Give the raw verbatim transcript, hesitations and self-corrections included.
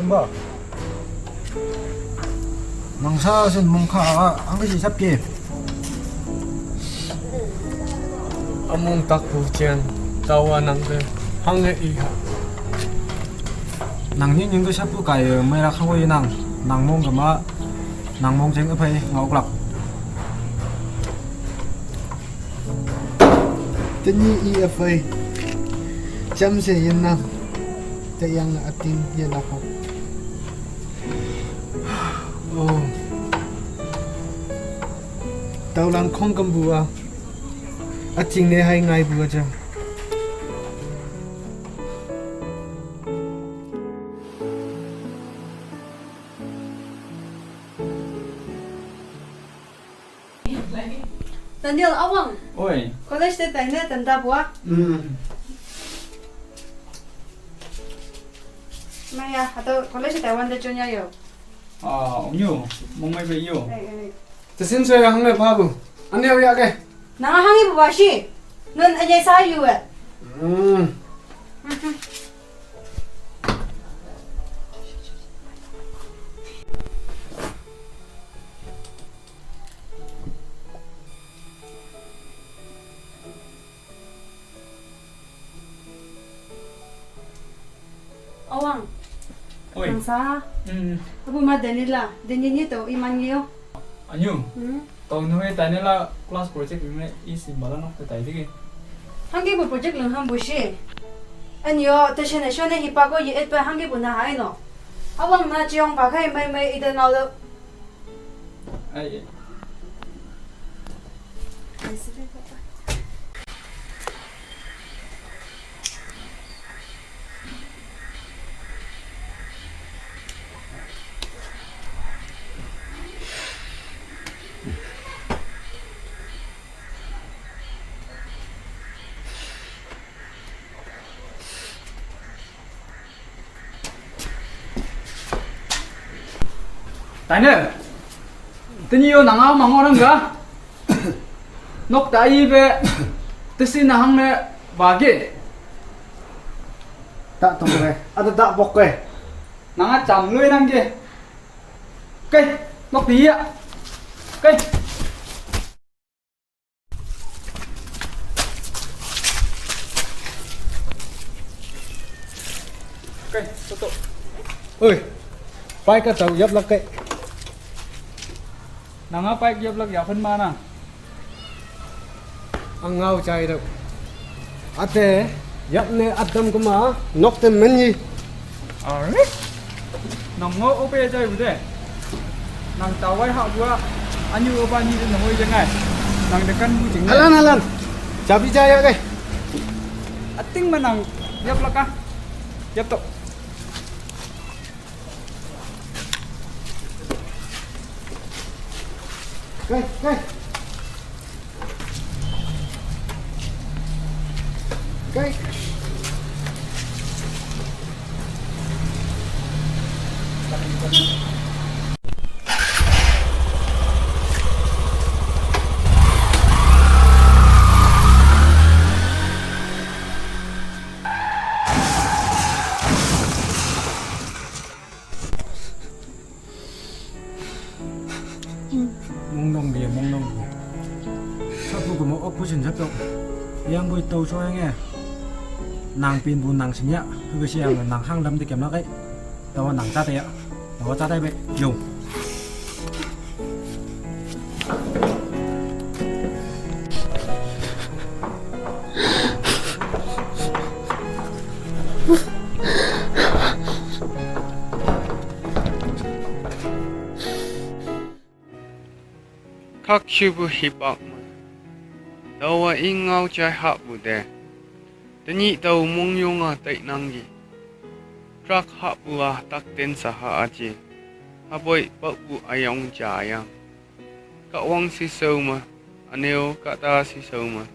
Ba. Nang sa sun mong kha a, ang kasi sap ke. Among tak pu chian, tawa nang ke, hang e i ha. Nang ni ning ke sap pu kai, mai ra khang wei nang, nang mong kama, nang mong jeng apai ngau klak. Teni i apai, cham se yin nang, te yang na atin ye la ho. Oh. Tau lang khong kam bua. A ching ne hai ngai bua cha. Daniel, awang. Oi. College te tai ne tanda bua. Hmm. Maya, ato college te Taiwan te chunya yo. Ah, unyo, mong mai be yo. Te sin soi hang le pha bu. Ane ya ke. Nang hang i bu ba shi. Nun anye sa yu e. Hmm. Awang. Oi. Nang sa. Hmm. Abu ma Daniela, Daniel ni to iman yo. Anyu. Hmm. To no e Daniela class project me isi bala nok te tai digi. Hangge bu project lang ham bu shi. Anyo, te shene shone hipa ko ye et pa hangge bu na hai no. Awang na chiong pa kai mai mai ida ngau lo. Ai. Taine, tini yo nang a mang orang ga. Nok ta i be, tesi na hang ne bagi. Tak tong be, ada tak bok ke. Nang a cham lui nang ge. Ke, nok ti ya. Ke. Kai, toto. Oi, pai ka tau yap lak kai. Nanga pai yap lak ya phan mana. Ang ngau chai dau. Ate, yap ne adam kuma, nok te men yi. Are? Nang ngo ope jai bude. Nang tawai ha bua. Anyu opa ni de nang oi jengai. Nang dekan bu jeng. Alan, alan. Chabi jaya ke. Ating manang. Yap laka. Yap tok. Kai, kai. Kai. Mongnong bi, mongnong bi. Sapu kumo ok pusin satok. Yang bui tau so yang e. Nang pin bu nang sinya. Hege siang nang hang lam de kem na kai. Tawa nang tate ya. Tawa tate be. Yo. Kak shubu hipak ma. Tawa ingau chai hak bu de. Tani tau mong yong a tai nang gi. Truck hak bu a tak ten sa ha a chi. Haboi pak bu ayong cha yang. Ka wang si sau ma. Aneo ka ta si sau ma.